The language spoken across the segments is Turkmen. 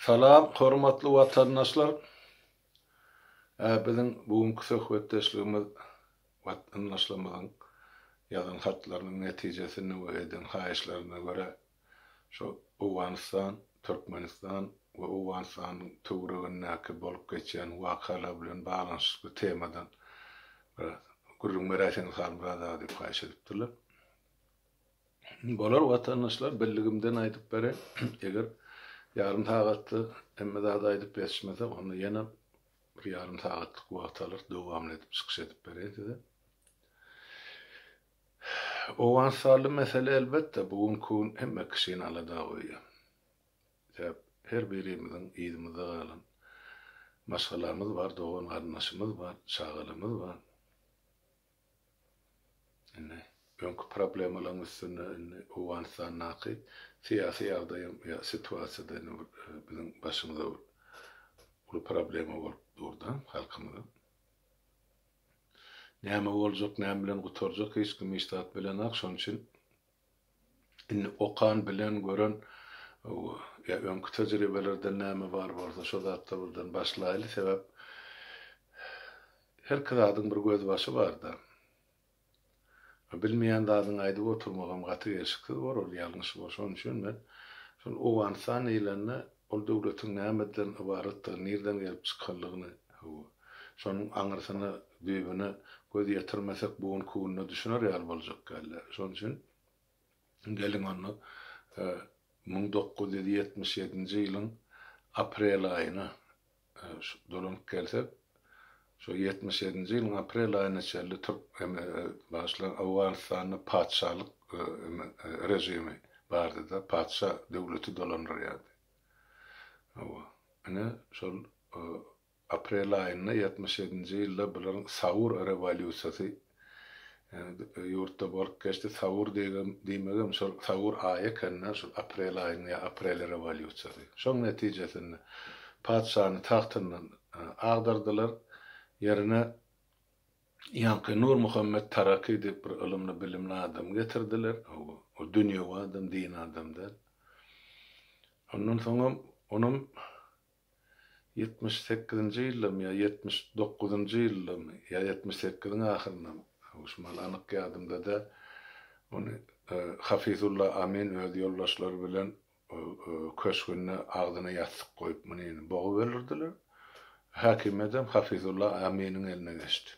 Salam hormatly watandaşlar. Biziň bu günki söhbetdeşligimiz watandaşlarymyzyň ýazan hatlarynyň netijesinde we eden haýyşlaryna görä şu Owganystan, Türkmenistan we Owganystanyň töweregindäki bolup geçýän wakalar bilen baglanyşykly temadan biraz gürrüň beräýseňiz Halmyrat aga diýip haýyş edipdirler. Bolar watandaşlar bildigimden aýdyp bereýin. Eger ýarym sagatda hemme zady aýdyp ýetişmesek onda ýene bir ýarym sagatlyk wagt alyrys dowamly edip çykyş edip bereýin size. Owganystanly mesele elbetde bu günki gün hemme kişini alada goýýar. Sebäp her birimiziň yzymyzda galan maşgalamyz bar, dogan garyndaşymyz bar, çagalarymyz bar. Indi öňki problemalaryň üstünde indi Owganystandaky syýasy ýagdaýam ýa situasiýada indi bir biziň başymyza bir uly problema bolup durda halkymyza. Näme boljak, näme bilen gutarjak hiç kim hiç zat bilenak, şonuň üçin Indi okan, bilen, gören ýa öňki tejribelerden näme bar bolsa şo zatlar birden başlaýly, sebäp herki zadyň bir gözbaşy barda. Bilmeýän zadyňy aýdyp oturmagam gaty gelşiksiz bor, ol ýalňyş bor. Şonuň üçin men şol Owganystan diýlende ol döwletiň nämeden ybaratdygyny, nirden gelip çykanlygyny, hawa, şonuň aňyrsyna, düýbüne göz ýetirmesek bu günki günde düşüner ýaly boljak däldi. Şonuň üçin Geliň onda 1977-nji ýylyň aprel aýyna dolanyp gelsek, şo 77-nji ýylyň aprel aýyna çenli türk bagyşlaň Owganystanda patyşalyk režimi bardy-da, patyşa döwleti dolandyrýardy. Hawa, ine şol Aprel aýynda 77-nji ýylda bularyň Saur rewolýusiýasy ýurtda bolup geçdi. Saur diýmegem şol Saur aýy eken-dä, şol aprel aýynyň ýa aprel rewolýusiýasy. Şoň netijesinde patyşany tagtyndan agdardylar. Ýerine ýaňky Nurmuhammet Taraki diýip bir ylymly-bilimli adam getirdiler. Ol dünýewi adam, dini adam däl. Ondan soňam onam 78-nji ýyldamy ýa 79-njy ýyldamy, ýa 78-iň ahyryndamy, şu mahal anyk ýadymda däl, ony Hafizulla Amin öz ýoldaşlary bilen köşgünde agzyna ýassyk goýup muny bogup öldürdiler. Häkimiýetem Hafizulla Aminiň eline geçdi.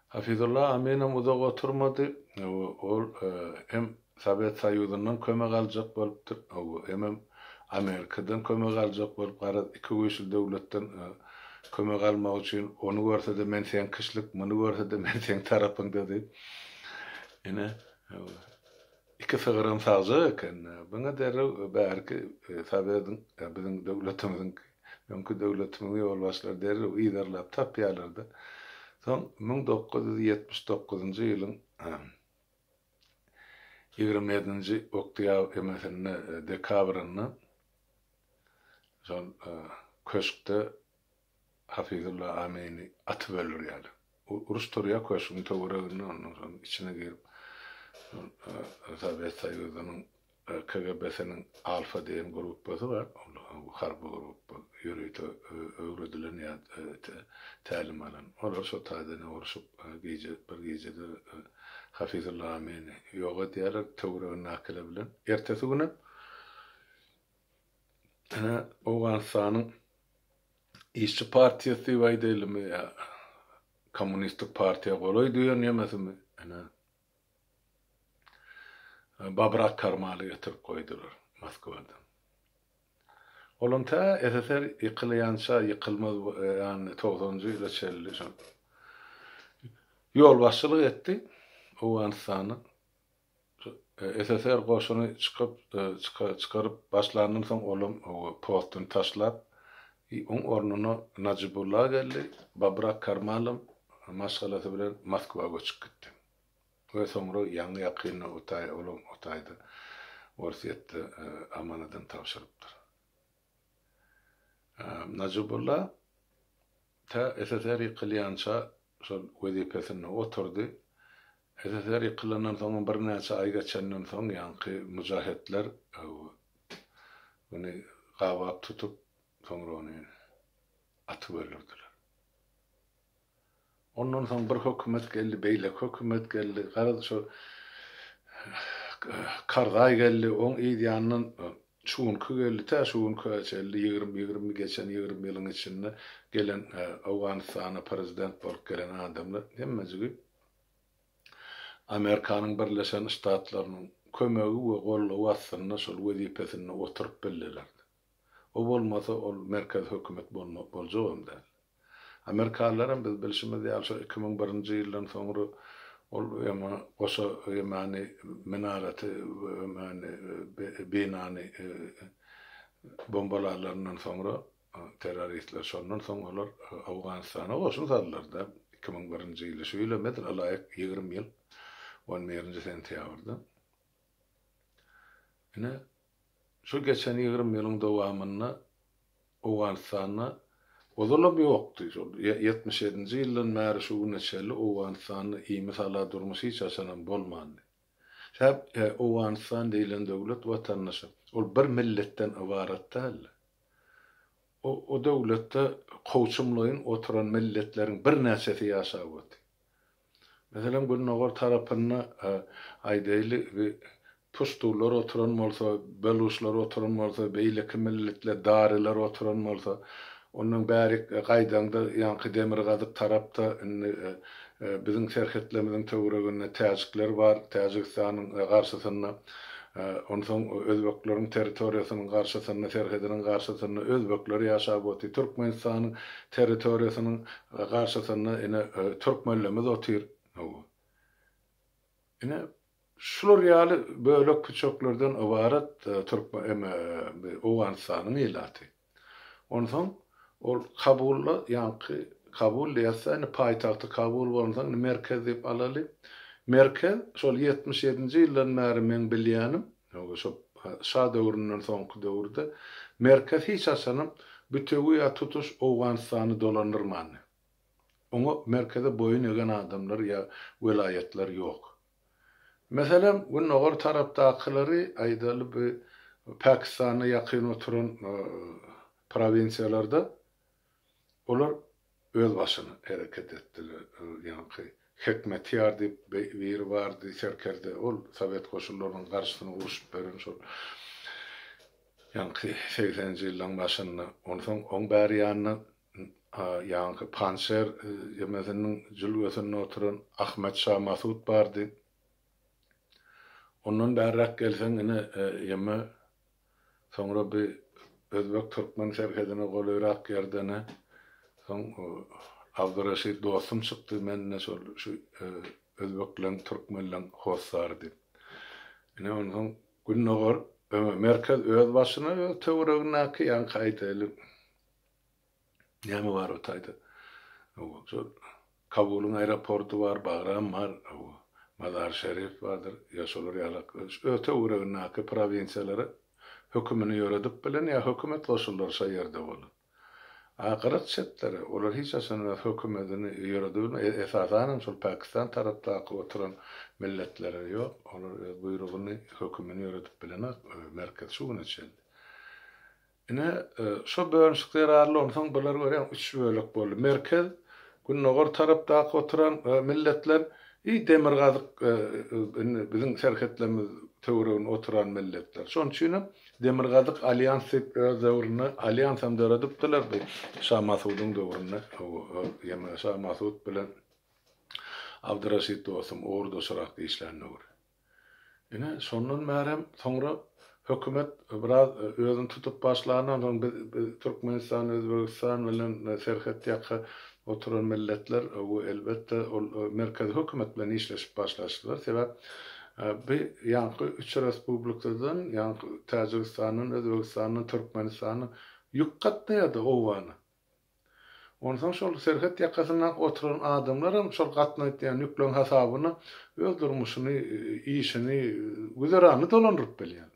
Hafizulla Aminem uzak oturmady. Ol hem Sowet Soýuzyndan kömek aljak bolupdyr, hemem Amerikadan kömek aljak bolup, garaz, iki güýçli döwletden kömek almak üçin ony görse-de men seň kişilik, muny görse-de men seň tarapyňda diýip, ine, Iki sygyram sagjak eken. Buňa derrew bärki sowediň, biziň döwletimiziň, öňki döwletimiziň ýolbaşçylary derrew yzarlap tapýarlar-da. Soň 1979-njy ýylyň 27-nji oktýabr emesinde, dekabrynda şol köşkde Hafizulla Amini atyp öldürýärler. Uruş turýar köşgüň töwereginde, ondan soň içine girip, Sowet Soýuzynyň KGB-siniň Alfa diýen gruppasy bar, ol harby gruppa, ýörite öwredilen ýa tälim alan. Olar şo taýdan urşup, gije, bir gijede Hafizulla Amini ýok edýärler töweregindäkiler bilen. Ertesi günem ine Owganystanyň Işçi partiýasy diýip aýdaýlymy ýa kommunistik partiýa golaý duýan ýemesimi, ine, Babrak Karmaly getirip goýdular Moskwadan. Olam tä SSR ýykylaýança, ýykylmaz ýany togsanynjy ýyla çenli şol ýolbaşçylyk etdi Owganystana. SSR goşuny çykyp çykaryp başlandan soň olam postuny taşlap, oň ornuna Najibulla geldi, Babrak Karmalam maşgalasy bilen Moskwa göçüp gitdi. We soňra ýaňy ýakynda o taý olam o taýda Orsýetde amanadyny tabşyrypdyr. Najibulla tä SSR ýykylýança şol wezipesinde oturdy. SSR ýykylandan soňam birnäçe aý geçenden soň ýaňky mujahetler. Ony gabap tutup, soňra ony atyp öldürdiler. Ondan soň bir hökümet geldi, beýleki hökümet geldi. Garaz, şo Karzaý geldi, oň yz ýanyndan şu günki geldi, tä şu günkä çenli ýigrimi, ýigrimi geçen ýigrimi ýylyň içinde gelen Owganystana prezident bolup gelen adamlar hemmejigi Amerikanyň Birleşen Ştatlarynyň kömegi we goldawy astynda şol wezipesinde oturyp bildiler. O bolmasa ol merkezi hökümet boljagam däl. Amerikalylaram biz bilşimiz ýaly şo 2001-nji ýyldan soňra ol ema goşa emany minareti emany binany bombalalaryndan soňra terroristler şondan soň olar Owganystana goşun saldylar-da 2001-nji ýylda şu ýylam edil ylaýyk 20 ýyl on birinji sentýabrda. Ine Şu geçen ýigrimi ýylyň dowamynda Owganystanda ozalam ýokdy, şol ýetmiş ýedinji ýyldan bäri şu güne çenli Owganystanda imi-sala durmuş hiç haçanam bolmandy. Sebäp Owganystan diýlen döwlet watandaşy, ol bir milletden ybarat däldi. O o döwletde kowçumlaýyn oturan milletleriň birnäçesi ýaşap otyr. Meselem, gündogar tarapynda, aýdaýly, puştular oturan bolsa, beluşlar oturan bolsa, beýleki milletler, dariler oturan bolsa, ondan bärik gaýdaňda, ýaňky demirgazyk tarapda indi biziň serhetlerimiziň töwereginde täjikler bar, Täjigistanyň garşysynda, onsoň özbekleriň territoriýasynyň garşysynda, serhediniň garşysynda özbekler ýaşap otyr, Türkmenistanyň territoriýasynyň Garşysynda ine türkmenlerimiz otyr. Hawa. Ine şular ýaly bölek püçeklerden ybarat türkmen eme Owganystanyň ilaty. Onsoň ol Kabulda ýaňky Kabul diýýäs-dä indi paýtagty Kabul bolansoň indi merkez diýip alaly. Merkez şol 77-nji ýyldan bäri meň bilýänim, hawa şo şa döwründen soňky döwürde merkez hiç haçanam bütewi ýa tutuş Owganystany dolandyrmandy. Oňa merkeze boýun egen adamlar ýa welaýatlar ýok. Meselem, gündogar tarapdakylary aýdaly bu Pakistana ýakyn oturan prowinsiýalarda olar özbaşyna hereket etdiler. Ýaňky Hekmetýar diýip biri bardy serkerde, ol sowet goşunlarynyň garşysyna urşup beren şol ýaňky segseninji ýyllaň başynda. Onsoň oň bäri ýanyna ýaňky Panşer ýemesiniň jülgesinde oturan Ahmet şa Masud bardy. Ondan bärräk gelseň ine ýeme Soňra bi özbek-türkmen serhedine golaýrak ýerden-ä soň Abdyreşit dostum çykdy, men-de şol şu özbekleň, türkmenleň hossary diýip. Ine onsoň gündogar, öňe merkez öz başyna, öz töweregindäki ýaňky aýdaýly Näme bar o taýda? Hawa, şol Kabulyň aeroporty bar, Bagram bar, hawa, Mazar-Şerif bardyr, ýa şolar ýaly öz töweregindäki prowinsiýalara hökümini ýöredip bilen ýa hökümet goşunlary şo ýerde bolan. A gyrak çetleri, olar hiç haçan öz hökümetini ýöredip bilmez, esasanam şol Pakistan tarapdaky oturan milletlere ýok, olar öz buýrugyny, hökümini ýöredip bilenok, merkez şu güne çenli. Ine, şo bölünişik zerarly onsoň bular görýäň üç bölek boldy. Merkez, gündogar tarapdaky oturan milletler i demirgazyk indi biziň serhetlerimiz töwereginde oturan milletler. Şonuň üçinem Demirgazyk alýans diýip öz döwründe alýansam döredipdiler bu Şa Masudyň döwründe. Ýa Şa Masud bilen Abdyraşid dostum ugurdaşyrak işlän döwri. Ine, şondan bärem soňra hökümet biraz özüni tutup başlandan soň biz, biz Türkmenistan, Özbegistan bilen serhet ýaka oturan milletler we elbetde ol merkezi hökümet bilen işleşip başlaşdylar. Sebäp bi ýaňky üç respublikadan, ýaňky Täjigistandan, Özbegistandan, Türkmenistandan ýük gatnaýardy Owgana. Onsoň şol serhet ýakasyndaky oturan adamlaram şol gatnatýan ýükleň hasabyna öz durmuşyny, işini, güzeranyny dolandyryp bilýär.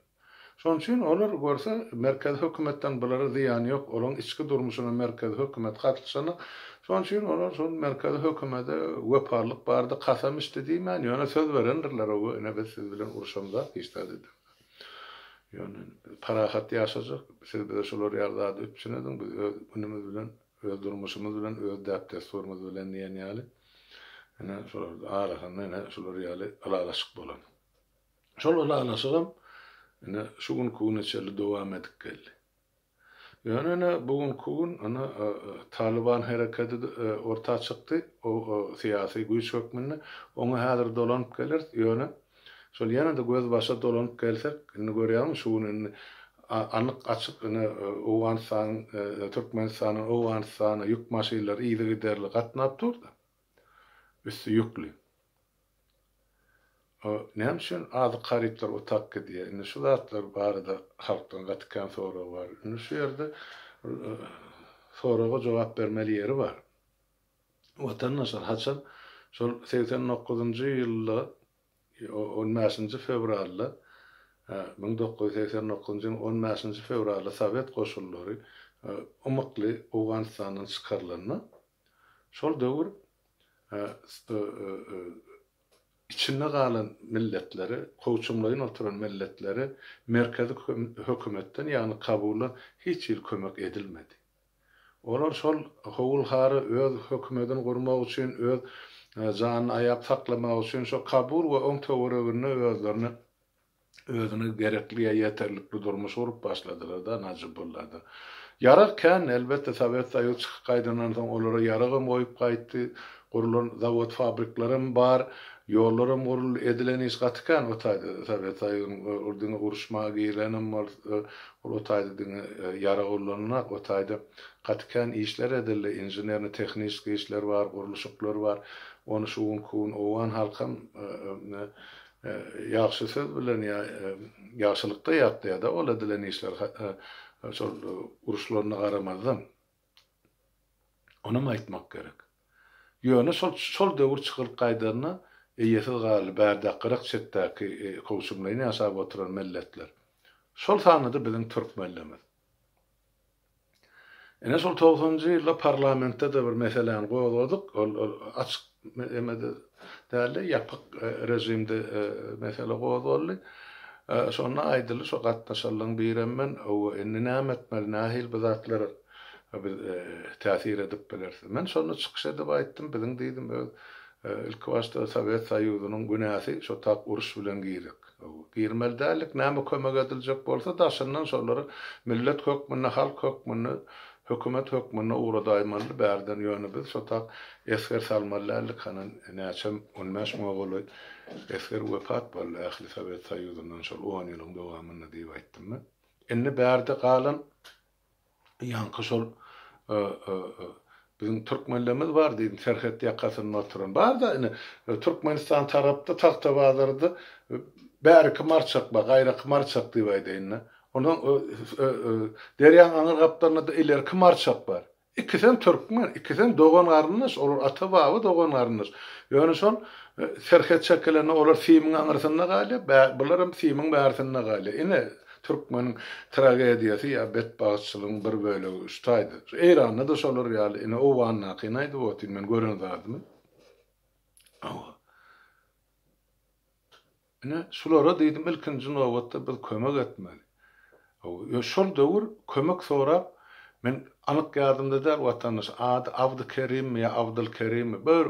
Şonuň üçin olar görse merkezi hökümetden bulara zyýany ýok, olaryň içki durmuşyna merkezi hökümet gatyşanok. Şonuň üçin olar şol merkezi hökümede wepalylyk barada kasam içdi diýmän, ýöne söz berendirler, Owa, ine biz siz bilen urşamzak, hiç zat edemzok. Ýöne biz parahat ýaşajak, siz bize şular ýaly zady üpjün ediň, biz öz günümiz bilen, öz durmuşymyz bilen, öz däp-dessurymyz bilen diýen ýaly, ine, şolar arasynda ine şular ýaly ylalaşyk bolan. Şol ylalaşygam ine şu günki güne çenli dowam edip geldi. Ýöne ine bu günki gün ine Talyban hereketi orta çykdy, o syýasy güýç hökmünde. Oňa häzir dolanyp geleris. Ýöne şol ýene-de gözbaşa dolanyp gelsek, indi görýäňmi şu gün indi anyk açyk ine Owganystanyň Türkmenistandan Owganystana ýük maşynlary yzygiderli gatnap dur-da. Üsti ýükli. Näme üçin azyk harytlar otap gidýär? Indi şu zatlar barada halkdan gaty kän sorag bar. Indi şu ýerde soraga jogap bermeli ýeri bar. Watandaşlar, haçan şol 89-njy ýylda on bäşinji fewralda, 1989-njy ýylyň on bäşinji fewralda sowet goşunlary ymykly Owganystandan çykarylanda, şol döwür içinde galan milletlere, kowçumlaýyn oturan milletlere merkezi hökümetden, ýagny Kabuldan hiç hili kömek edilmedi. Olar şol howul-hara öz hökümedini gurmak üçin, öz janyny aýap saklamak üçin şo Kabul we oň töwereginde özlerine özüne gerekli ýa ýeterlikli durmuş gurup başladylar-da Najibullada. Ýarag kän, elbetde, Sowet Soýuzy çykyp gaýdandan soň olara ýaragam goýup gaýtdy, gurlan zawod-fabriklerem bar, ýollaram guruldy, edilen iş gaty kän o taýda Sowet Soýuzynyň ol diňe uruşmaga girenem bolsa, ol o taýda diňe ýarag ullanynak, o taýda gaty kän işler edildi, inženerno-tehniçeskiý işler bar, gurluşyklar bar, ony şu günki gün owgan halkam Ýagşy söz bilen ýa ýagşylykda ýatlaýar-da ol edilen işler şol uruşlaryna garamazdan. Onam aýtmak gerek. Ýöne şol şol döwür çykylyp gaýdanda eýesiz galdy bärdäki gyrak çetdäki kowçumlaýyn ýaşap oturan milletler. Şol sanda-da biziň türkmenlerimiz. Ine şol togsanynjy ýylda parlamentde-de bir meseläni gozgadyk. Ol açyk emede däldi, ýapyk režimde mesele gozgaldy. Şonda aýdyldy, şo gatnaşanlaryň birem men, Hawa, indi näme etmeli, nähili bu zatlara biz täsir edip bileris? Men şonda çykyş edip aýtdym, biziň diýdim, öz ilkibaşda Sowet Soýuzynyň günäsi şo tak uruş bilen girdik. Girmeli däldik, näme kömek ediljek bolsa daşyndan şolary millet hökmünde, halk hökmünde, hökümet hökmünde ugradaýmalydy bärden, ýöne biz şo tak esger salmaly däldik, hany näçe on bäş müňe golaý esger wepat boldy ähli Sowet Soýuzyndan şol on ýylyň dowamynda diýip aýtdym men. Indi bärde galan Ýaňky şol biziň türkmenlerimiz bar diýdim, serhet ýakasynda oturan. Bar-da ine, Türkmenistan tarapda, Tagtabazarda bäriki Marçak bar, gaýraky Marçak diýip aýdaýyn-da. Onsoň derýaň aňyr gapdalynda-da ilerki Marçak bar. Ikisem türkmen, ikisem dogan-garyndaş, olar ata-baba dogan-garyndaş. Ýöne şol serhet çekilende olar simiň aňyrsynda galýar, bularam simiň bärsinde galýar. Ine, türkmeniň tragediýasy ýa betbagtçylygyň bir bölegi şu taýda. Şu Eýranda-da şolar ýaly, ine Owgandakyny aýdyp otyryn men gören zadymy. Hawa. Ine, şulara diýdim, ilkinji nobatda biz kömek etmeli. Hawa, şol döwür kömek sorap, men anyk ýadymda däl, watandaş, ady Abdykerimmi ýa Abdylkerimmi, bir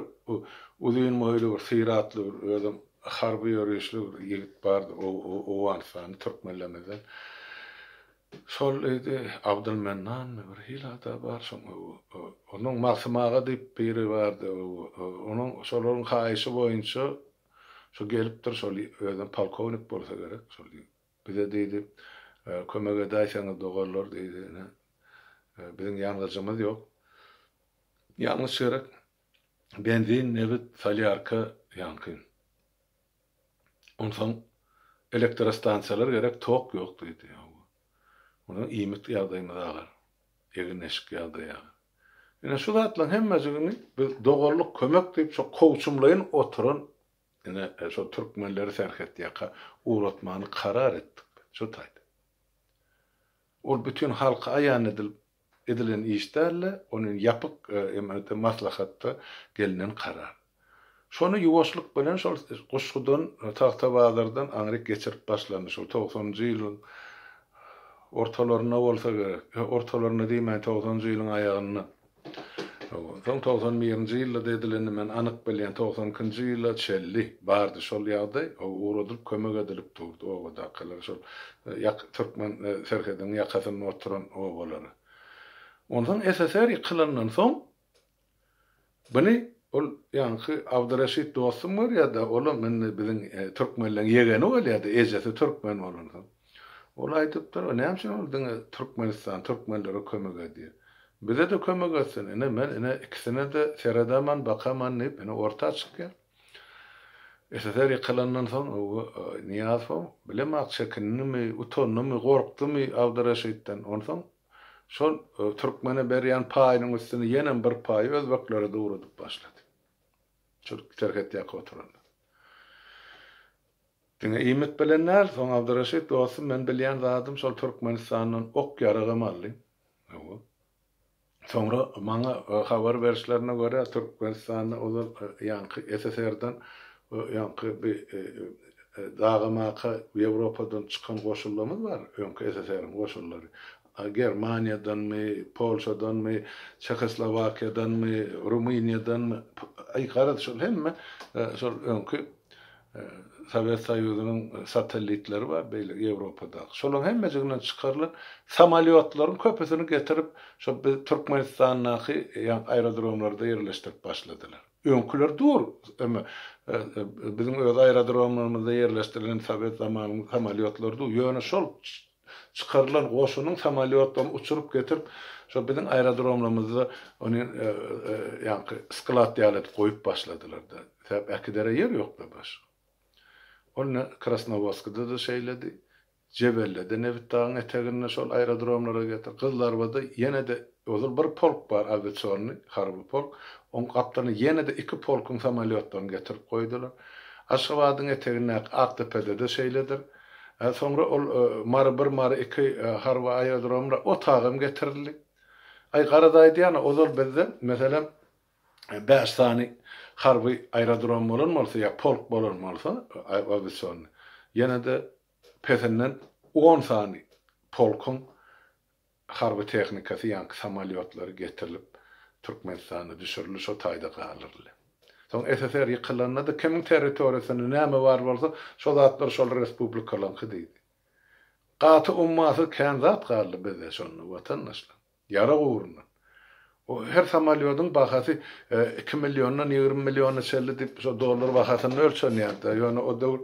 uzyn boýly bir syratly bir özem harby ýörişli bir ýigit bardy, Owganystanly türkmenlerimizden. Şol diýdi, Abdylmennanmy, bir hili ada bar şoň, onuň Magsym aga diýip biri bardy, onuň şolaryň haýyşy boýunça Şo gelipdir, şol özem polkownik bolsa gerek, şol bize diýdi, kömek edäýseňiz doganlar diýdi, ine, biziň ýangyjymyz ýok. Ýangyç gerek. Benzin, nebit, solýarka ýaňky. Onsoň elektrostansiýalar gerek, tok ýok diýdi. Onsoň iýmit ýagdaýymyz agyr. Egin-eşik ýagdaýy agyr. Ine şu zatlaryň hemmejigini biz doganlyk kömek diýip şo kowçumlaýyn oturan ine şo türkmenleri serhet ýaka ugratmany karar etdik biz şo taýda. Ol bütin halka aýan edilip edilen iş däldi, ony ýapyk emede maslahatda gelnen karar. Şony ýuwaşlyk bilen şol Guşgudan, Tagtabazardan aňryk geçirip başlandy. Şol togsanynjy ýylyň. ortalarynda bolsa gerek. Ortalarynda diýmän, togsanjy ýylyň aýagynda. Soň 91-nji ýylda-da edilenini men anyk bilýän, 92-nji ýyla çenli bardy şol ýagdaý, ugradylyp kömek edilip durdy obadakylara, şol ýak türkmen serhediniň ýakasynda oturan obalara. Onsoň SSR ýykylandan soň Buny ol ýaňky Abdyreşit dostum görýär-de, olam indi biziň türkmenleň ýegeni bolýar-da, ejesi türkmen bolansoň. Ol aýdypdyr, O näme üçin ol diňe Türkmenistan, türkmenlere kömek edýär? Bize-de kömek etsin, ine, men ine ikisine-de seredeman, bakaman diýip, ine orta çykýar. SSR ýykylandan soň Nyýazowam bilemok çekindimi, utandymy, gorkdumy Abdyreşitden, onsoň Şol türkmene berýän paýynyň üstüne ýenem bir paýy özbeklere-de ugradyp başlady. Şol serhet ýaka oturanlar. Diňe iýmit bilen däl, soň Abdyreşit dostum men bilýän zadym şol Türkmenistandan ok-ýaragam aldy. Hawa. Soňra maňa habar berişlerine görä Türkmenistanda ozal ýaňky SSR-den ýaňky bi Daga-maka Ýewropadan çykan goşunlarymyz bar, öňki SSR-iň goşunlary. Germaniýadanmy, Polşadanmy, Çehoslowakiýadanmy, Rumyniýadanmy, aý garaz şol hemme şol öňki Sowet Soýuzynyň satellitleri bar beýle Ýewropadaky. Şolaryň hemmejiginden çykarylan samolýotlaryň köpüsini getirip şol biz Türkmenistandaky ýa aerodromlarda ýerleşdirip başladylar. Öňküler dur, emma biziň öz aerodromlarymyzda ýerleşdirilen sowet zamanynyň samolýotlary dur. Ýöne şol çykarylan goşunyň samolýotlaryny uçuryp getirip, şol biziň aerodromlarymyzda ony ýaňky sklad ýaly edip goýup başladylar-da. Sebäp äkidere ýer ýok-da başga. Ol ine Krasnowodskda-da şeýledi. Jebellede Nebitdagyň eteginde şol aerodromlara getir. Gyzlarbada ýene-de ozal bir polk bar awiasionnyý, harby polk. Oň gapdalyna ýene-de iki polkuň samolýotlaryny getirip goýdular. Aşgabadyň etegindäki Akdepede-de şeýledir. Soňra ol Mary bir, Mary iki harby aerodromlar o tagam getirildi. Aý garaz aýdýan-a ozal bizde meselem bäş sany harby aerodrom bolan bolsa ýa polk bolan bolsa awiasionnyý ýene-de pesinden on sany polkuň harby tehnikasy ýaňky samolýotlary getirilip Türkmenistana düşürildi, şo taýda galdyryldy. Soň SSR ýykylanda-da kimiň territoriýasynda näme bar bolsa, şo zatlar şol respublikalaňky diýdi. Gaty ummasyz kän zat galdy bizde şonda, watandaşlar. Ýarag ugrundan. O her samolýodyň bahasy iki milliondan 20 milliona çenli diýip şo dollar bahasynda ölçenýärdi. Ýöne o döwür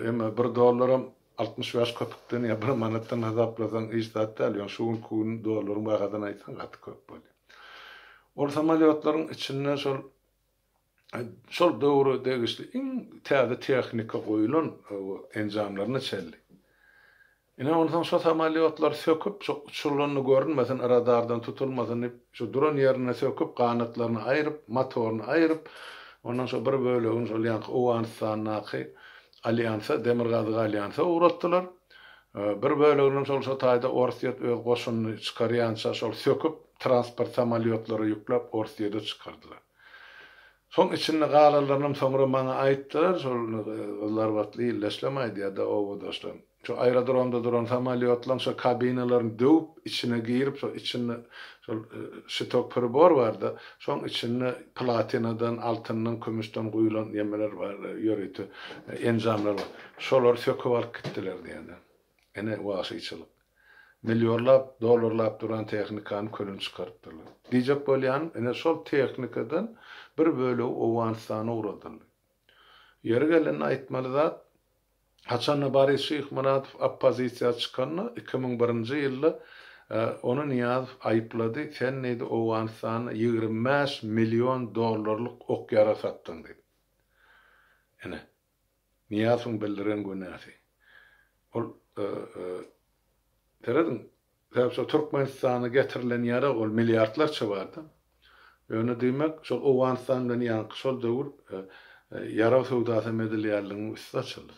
eme bir dollaram 65 köpükden ýa bir manatdan hasaplasaň hiç zat däl. Ýöne şu günki gün dollaryň bahasyny aýtsaň gaty köp bolýar. Ol samolýotlaryň içinde şol şol döwre degişli iň täze tehnika goýulan enjamlaryna çenli. Ine, onsoň şo samolýotlary söküp, şo uçurylanda görünmesin, radardan tutulmasyn diýip, şo duran ýerinde söküp, ganatlaryny aýryp, motoryny aýryp, ondan şo bir bölegini şol ýaňky Owganystandaky Alýansa, Demirgazyk Alýansa ugratdylar. Bir böleginem şol şo taýda Orsýet öz goşunyny çykarýança şol söküp, transport samolýotlara ýükläp Orsýede çykardylar. Soň içinde galanlarynam soňra maňa aýtdylar, şol gyzlarbatly ildeşlem aýdýar-da, obadaşlarym. Şo aerodromda duran samolýotlaryň şo kabinalaryny döwüp, içine girip, şo içinde şol şitok pribor bar-da, şoň içinde platinadan, altyndan, kümüşden guýlan ýemeler bar, ýörite enjamlar bar. Şolary söküp alyp gitdiler diýýär-de. Ine, wagşyçylyk. Millionlap dollarlap duran tehnikany külüni çykarypdyrlar. Diýjek bolýanym, ine şol tehnikadan bir bölegi Owganystana ugradyldy. Ýeri gelende aýtmaly zat, haçanda Boris Şyhmyradow oppozisiýa çykanda, 2001-nji ýylda ony Nyýazow aýyplady, sen diýdi, Owganystana 25 million dollarlyk ok-ýarag satdyň diýip. Ine. Nyýazowyň bildiren günäsi. Ol serediň, sebäp şol Türkmenistana getirilen ýarag ol milliardlarça bardy. Ýöne diýmek, şol Owganystan bilen ýaňky şol döwür ýarag söwdasam edilýänliginiň üsti açyldy.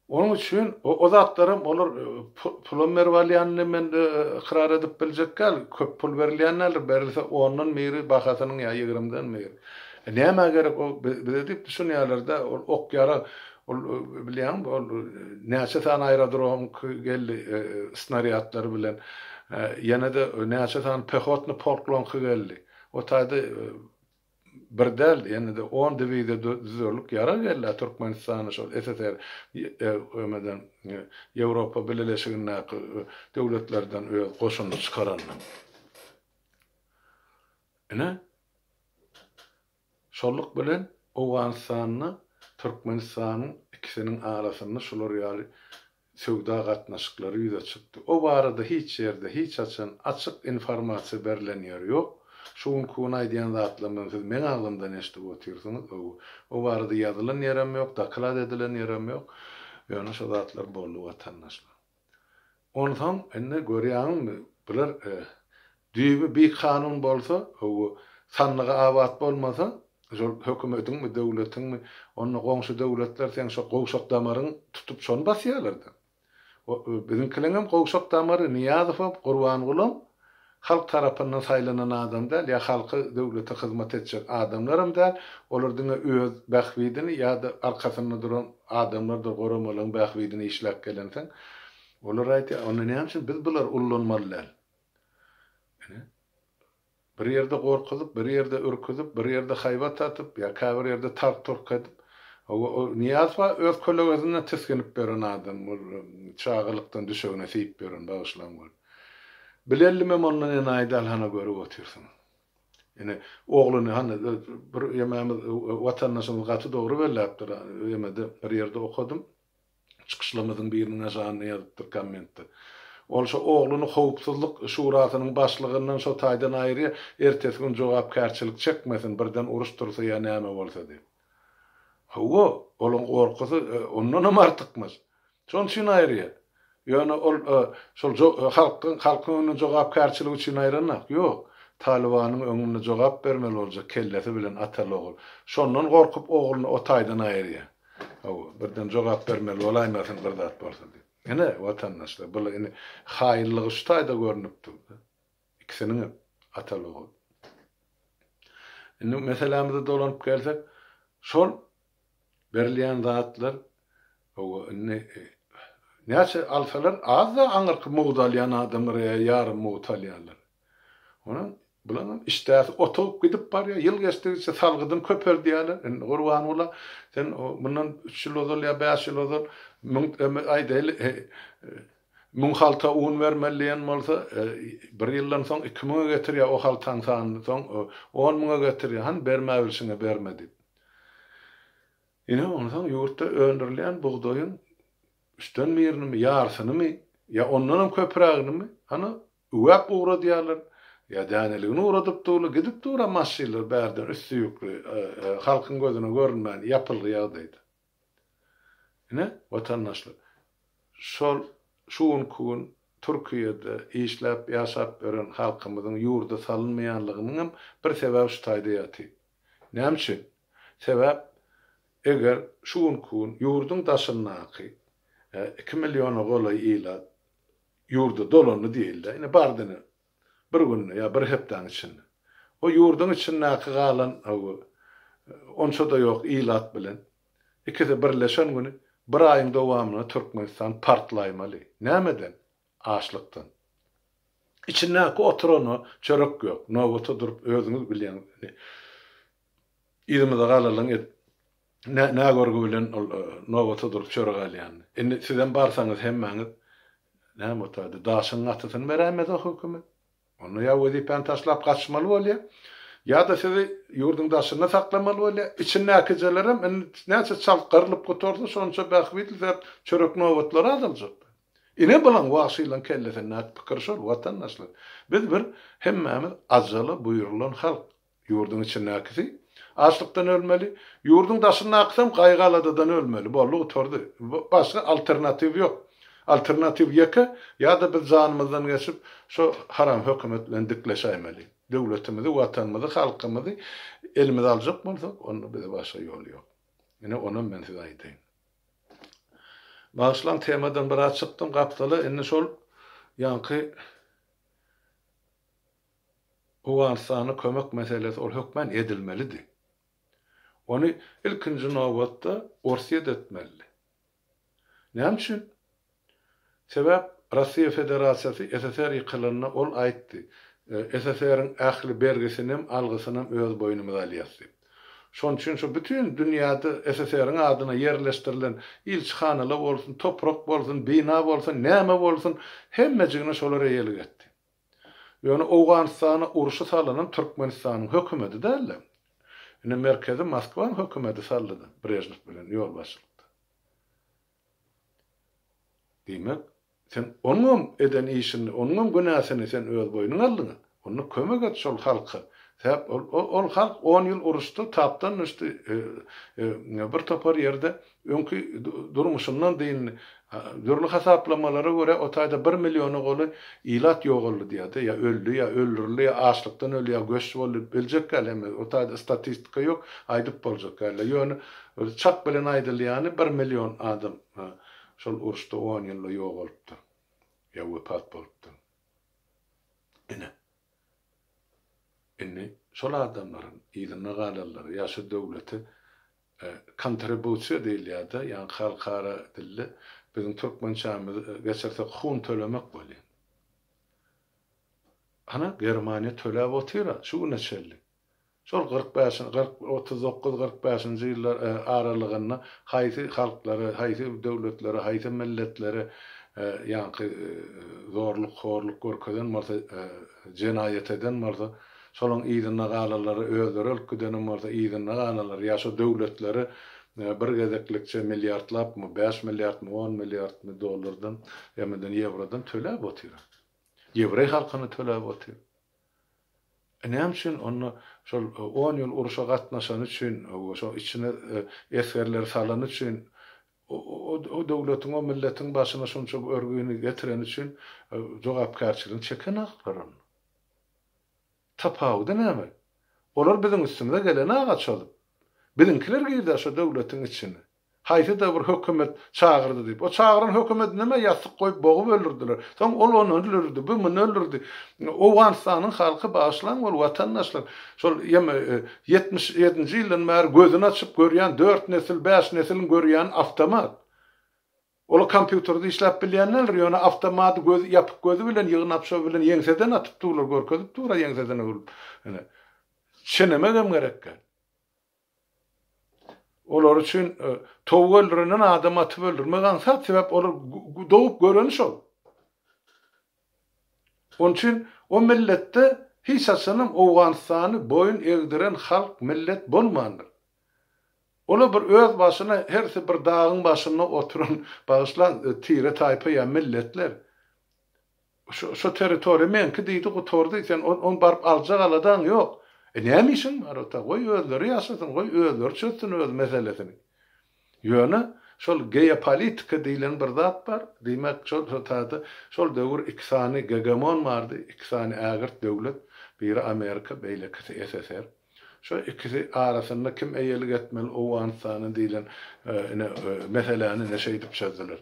Onuň üçin o zatlaram olar pulam berip alýanyny men ykrar edip biljek däl. Köp pul berilýän däldir. Berilse ondan biri bahasynyň ýa ýigrimden biri. Nämä gerek o bize diýip düşünýärler-dä. Ol ok-ýarag. Ol bilýäňmi, ol näçe sany aerodromyňky geldi snarýadlary bilen. Ýene-de näçe sany pehotnyý polklaryňky geldi. O taýda bir däl, ýene-de on diwiziýa düzerlik ýarag geldi Türkmenistana şol SSR ýemeden Ýewropa Bileleşigindäki döwletlerden öz goşunyny çykaranda. Ine, şolluk bilen Owganystanda Türkmenistanyň ikisiniň arasynda şular ýaly söwda gatnaşyklary ýüze çykdy. O barada hiç ýerde, hiç haçan açyk informasiýa berlen ýeri ýok. Şu günki gün aýdýan zatlarymdan siz meň agzymdan eşidip otyrsyňyz. O barada ýazylan ýerem ýok, doklad edilen ýerem ýok. Ýöne şo zatlar boldy watandaşlar. Onsoň indi görýäňizmi, bular düýbi bikanun bolsa, sandygy abat bolmasa, şol hökümetiňmi, döwletiňmi, onda goňşy döwletler seň şo gowşak damaryňy tutup şony basýarlar-da. Biziňkileňem gowşak damary Nyýazowam, Gurbangulam halk tarapyndan saýlanan adam däl, ýa halka, döwlete hyzmat etjek adamlaram däl, olar diňe öz bähbidini ýa-da arkasynda duran adamlardyr guramalaryň bähbidini işläp gelensoň, olar aýdýar, onda näme üçin biz bulary ullanmaly däl? Ine, bir ýerde gorkuzyp, bir ýerde ürküzip, bir ýerde haýbat atyp, ýa käbir ýerde tark-turk edip, hawa, o Nyýazow-a öz kölegesinden tisginip ýören adam, ol çagalykdan düşegine siýip ýören, bagyşlaň bolup. Bilellimem ondan enaýy däl hana görüp otyrsyň. Ine, ogluny hany bir ýemämiz watandaşymyz gaty dogry belläpdir. Ýemede bir ýerde okadym. Çykyşlarymyzyň biriniň aşagynda ýazypdyr kommentde. Ol şo ogluny howpsuzlyk şurasynyň başlygyndan şo taýdan aýyrýar, ertesi gün jogapkärçilik çekmesin, birden uruş tursa ýa näme bolsa diýip. Hawa, olaň gorkusy ondanam artykmyş. Şonuň üçin aýyrýar. Ýöne ol şol halkyň halkyň öňünde jogapkärçilik üçin aýranok. Ýok. Talybanyň öňünde jogap bermeli boljak kellesi bilen ataly-ogul. Şondan gorkup ogluny o taýdan aýyrýar. Hawa, birden jogap bermeli bolaýmasyn bir zat bolsa diýip. Ine, watandaşlar, bul indi haýynlygy şu taýda görnüp dur-da. Ikisiniňem ataly-ogul. Indi meselämize dolanyp gelsek, şol Berilýän zatlar hawa indi näçe alsalar az-da aňyrky mugt alýan adamlar ýa ýarym mugt alýanlar. Onuň bularyň işdäsi oturyp gidip barýar. Ýyl geçdigiçe salgydyny köpeldýärler. Indi Gurbangula sen mundan üç ýyl ozal ýa bäş ýyl ozal müň aýdaýly müň halta un bermeli diýen bolsa, bir ýyldan soň iki müňe getirýär o haltaň sanyny, soň on müňe getirýär. Hany bermäbilşiňe berme diýip. Ine, onsoň ýurtda öndürilýän bugdaýyň üçden birinimi, ýarsynymy, ýa ondanam köpräginimi, hany, üwäp ugradýarlar, ýa däneligini ugradyp durlar, gidip dur-a maşynlar bärden üsti ýükli, halkyň gözüne görünmän ýapylgy ýagdaýda. Ine, watandaşlar, şol şu günki gün Türkiýede işläp, ýaşap ýören halkymyzyň ýurda salynmaýanlygynyňam bir sebäbi şu taýda ýatyr. Näme üçin? Sebäp, eger şu günki gün ýurduň daşyndaky iki milliona golaý ilat ýurda dolandy diýildi, ine bardyny bir günde ýa bir hepdäň içinde. O ýurduň içindäki galan onça-da ýok ilat bilen ikisi birleşen güni bir aýyň dowamynda Türkmenistan partlaýmaly. Nämeden? Açlykdan. Içindäki oturana çörek ýok. Nobata durup özüňiz bilýäňiz. Yzymyza galalyň edip nä nä görgi bilen ol nobata durup çörek alýanyny. Indi sizem barsaňyz hemmäňiz näme otady daşyň gatysyny beräýmez o hökümet. Onda ýa wezipäni taşlap gaçmaly bolýa, ýa-da sizi ýurduň daşynda saklamaly bolýa. Içindäkijelerem indi näçe çalt gyrlyp gutarsa şonça bähbitli sebäp çörek nobatlary azaljak. Ine bulaň wagşylaň kellesindäki pikir şol, watandaşlar. Biz bir hemmämiz ajala buýrulan halk. Ýurduň içindäkisi açlykdan ölmeli, ýurduň daşyndakysam gaýgy-aladadan ölmeli. Boldy gutardy. Başga alternatiw ýok. Alternatiw ýeke, ýa-da biz janymyzdan geçip şo haram hökümet bilen dikleşäýmeli. Döwletimizi, watanymyzy, halkymyzy elimize aljak bolsak, onda bize başga ýol ýok. Ine onam men size aýdaýyn. Bagyşlaň temadan biraz çykdym gapdala indi şol ýaňky Owganystana kömek meselesi ol hökmän edilmelidi. Ony ilkinji nobatda Orsýet etmelidi. Näme üçin? Sebäp Rossiýa Federasiýasy SSR ýykylanda ol aýtdy, SSR-iň ähli bergisinem, algysynam öz boýnumyza alýas diýip. Şonuň üçin şu bütin dünýäde SSR-iň adyna ýerleşdirilen ilçihanalar bolsun, toprak bolsun, bina bolsun, näme bolsun, hemmejigine şolar eýelik etdi. Ýöne Owganystana urşy salanam Türkmenistanyň hökümeti däldi. Ine merkezi Moskwaň hökümeti saldydy Brežnew bilen ýolbaşçylykda. Diýmek, sen onuňam eden işini, onuňam günäsini sen öz boýnuňa aldyň-a. Onda kömek et şol halka. Sebäp ol, ol halk on ýyl uruşdy, tapdan düşdi, bir topar ýerde öňki durmuşyndan dyndy. Dürli hasaplamalara görä, o taýda bir milliona golaý ilat ýogaldy diýýär-de, ýa öldi, ýa öldürildi, ýa açlykdan öldi, ýa göç boldy, biljek däl hemme, o taýda statistika ýok, aýdyp boljak däl-de. Ýöne çak bilen aýdylýany bir million adam şol uruşda on ýylda ýogalypdyr, ýa wepat bolupdyr. Ine. Indi şol adamlaryň yzynda galanlary ýa şu döwlete kontribusiýa diýilýär-de, ýagny halkara dilde biziň türkmençämizi geçirsek hun tölemek bolýar. Ana, Germaniýa töläp otyr-a şu güne çenli. Şol 45, 40, 39, 45-nji ýyllar aralygynda haýsy halklara, haýsy döwletlere, haýsy milletlere ýaňky zorluk, horluk görkezen bolsa, jenaýat eden bolsa, şolaň yzynda galanlary, özleri ölüp gidenem bolsa, yzynda galanlary ýa şo döwletlere bir gezeklikçe milliardlapmy, bäş milliardmy, on milliardmy dollardan, ýa-da ýewrodan töläp otyr. Ýewreý halkyna töläp otyr. E näme üçin onda şol on ýyl urşa gatnaşany üçin, şo içine esgerleri salany üçin, o döwletiň, o milletiň başyna şunça örgüni getireni üçin jogapkärçiligini çekenaklar onda? Tapawudy näme? Olar biziň üstümize gelenak-a çozup. Biziňkiler girdi-ä şo döwletiň içine. Haýsy-da bir hökümet çagyrdy diýip. O çagyran hökümedinem-ä ýassyk goýup bogup öldürdiler. Soň ol ony öldürdi, bu muny öldürdi. Owganystanyň halky bagyşlaň ol watandaşlar. Şol ýeme 77-nji ýyldan bäri gözüni açyp görýän dört nesil, bäş nesiliň görýäni awtomat. Olar kompýuterde işläp bilýän däldir, ýöne awtomady gözi ýapyk gözi bilen ýygnap şo bilen ýeňseden atyp durlar, görkezip dur-a ýeňseden öwrüp. Ine. Çenemegem gerek däl. Olar üçin towuk öldürenden adam atyp öldürmek aňsat, sebäp olar dogup göreni şol. Onuň üçin o milletde hiç haçanam Owganystany boýun egdiren halk, millet bolmandyr. Olar bir öz başyna hersi bir dagyň başynda oturan, bagyşlaň, tire-taýpa ýa milletler. Şo şo territoriýa meňki diýdi gutardy, sen ony baryp aljak aladaň ýok. E näme işiň bar ota, goý özleri ýaşasyn, goý özleri çözsün öz meselesini. Ýöne şol geopolitika diýlen bir zat bar, diýmek şol şo taýda şol döwür iki sany gegemon bardy, iki sany ägirt döwlet, biri Amerika, beýlekisi SSR. Şo ikisi arasynda kim eýelik etmeli Owganystana diýlen ine meseläni ine şeýdip çözdüler.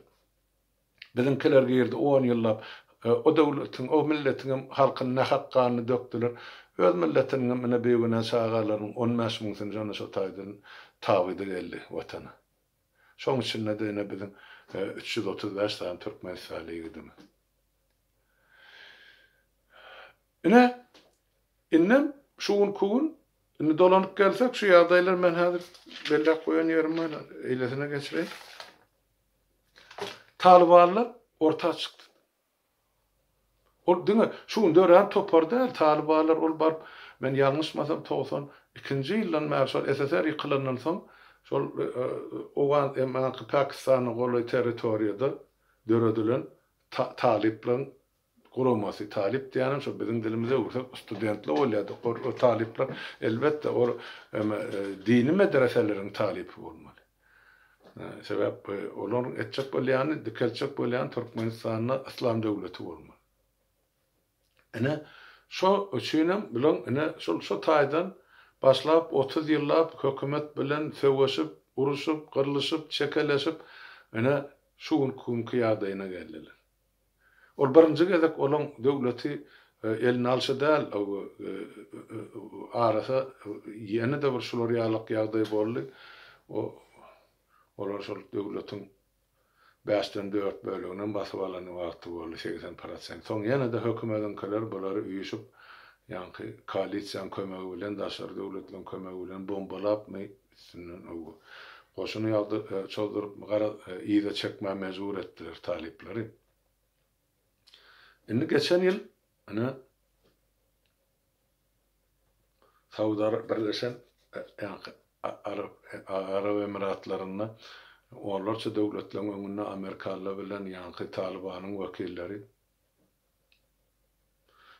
Biziňkiler girdi on ýyllap o döwletiň, o milletiňem halkyny nähak ganyny dökdüler. Öz milletiniňem ine bigünä çagalarynyň on bäş müňsüni şonda şo taýdan tabydy geldi watana. Şoň içinde-de ine biziň 335 sany türkmenistanly ýigidimiz. Ine, indem şu günki gün, indi dolanyp gelsek, şu ýagdaýlar men häzir belläp goýan ýerim bar, eýlesine geçireýin. Talybanlar orta çykdy. Ol diňe şu gün dörän topar däl, talybanlar ol baryp, men ýalňyşmasam 92-nji ýyldan bäri şol SSR ýykylandan soň şol Owgan, ýaňky Pakistana golaý territoriýada döredilen talyplaryň guramasy, talyp diýýänim şo biziň dilimize öwürsek studentler bolýardy, o talyplar elbetde ol dini medreseleriň talypy bolmaly. Sebäp olaryň etjek bolýany, dikeltjek bolýany Türkmenistanda yslam döwleti bolmaly. Ine şo üçinem bilen ine şol şo taýdan başlap 30 ýyllap hökümet bilen söweşip, uruşyp, gyrlyşyp, çekeleşip ine şu günki günki ýagdaýyna geldiler. Ol birinji gezek olaň döwleti eline alşy däl, arasy ýene-de bir şular ýalyk ýagdaý boldy. Olar şol döwletiň bäşden dört böleginem basyp alan wagty boldy, 80 prosent. Soň ýene-de hökümediňkiler bulary üýşüp, ýaňky koalisiýanyň kömegi bilen, daşary döwletleriň kömegi bilen bombalapmy, üstünden goşuny ýagdy çozduryp, garaz, yza çekmäge mejbur etdiler talyplary. Indi geçen ýyl ine Saud Birleşen ýaňky Arap Arap Emiratlarynda onlarça döwletleriň öňünde amerikalylar bilen ýaňky Talybanyň wekilleri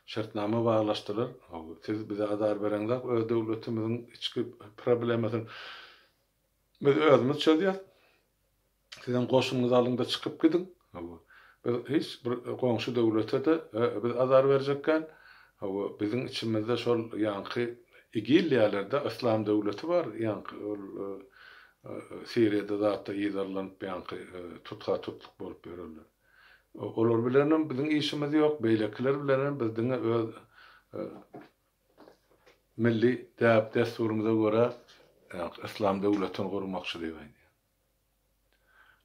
şertnama baglaşdylar. Siz bize azar bereňzok, öz döwletimiziň içki problemasyny biz özümiz çözýäs. Sizem goşunyňyzy alyň-da çykyp gidiň. Hawa. Biz hiç bir goňşy döwlete-de biz azar berjekgän. Hawa, biziň içimizde şol ýaňky IGIL diýýärler-de, Yslam döwleti bar, ýaňky ol Siriýada zatda yzarlanyp ýaňky tutha-tutluk bolup ýörenler. Olar bilenem biziň işimiz ýok, beýlekiler bilenem biz diňe öz milli däp-dessurymyza görä ýaňky Yslam döwletini gurmakçy diýip aýdýar.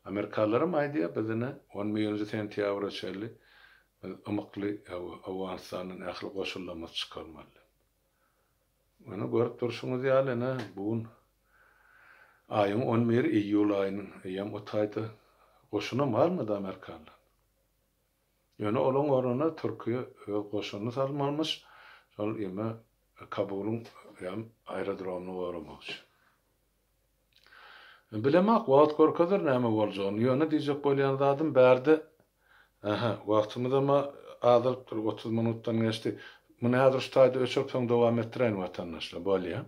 Amerikalylaram aýdýar, biz ine on birinji sentýabra çenli biz ymykly Owganystandan ähli goşunlarymyzy çykarmaly diýip. Ine görüp durşuňyz ýaly ine bu gün aýyň on biri iýul aýynyň eýýäm o taýda goşunam galmady amerikalylaryň. Ýöne olaň ornuna Türkiýe öz goşunyny salmalymyş şol ime Kabulyň aerodromyny goramak üçin. Bilemok, wagt görkezer näme boljagyny. Ýöne diýjek bolýan zadym bärde Ähä, wagtymyzam-a azalypdyr, 30 minutdan geçdi. Muny häzir şu taýda öçürip soň dowam etdiräýin watandaşlar. Bolýa.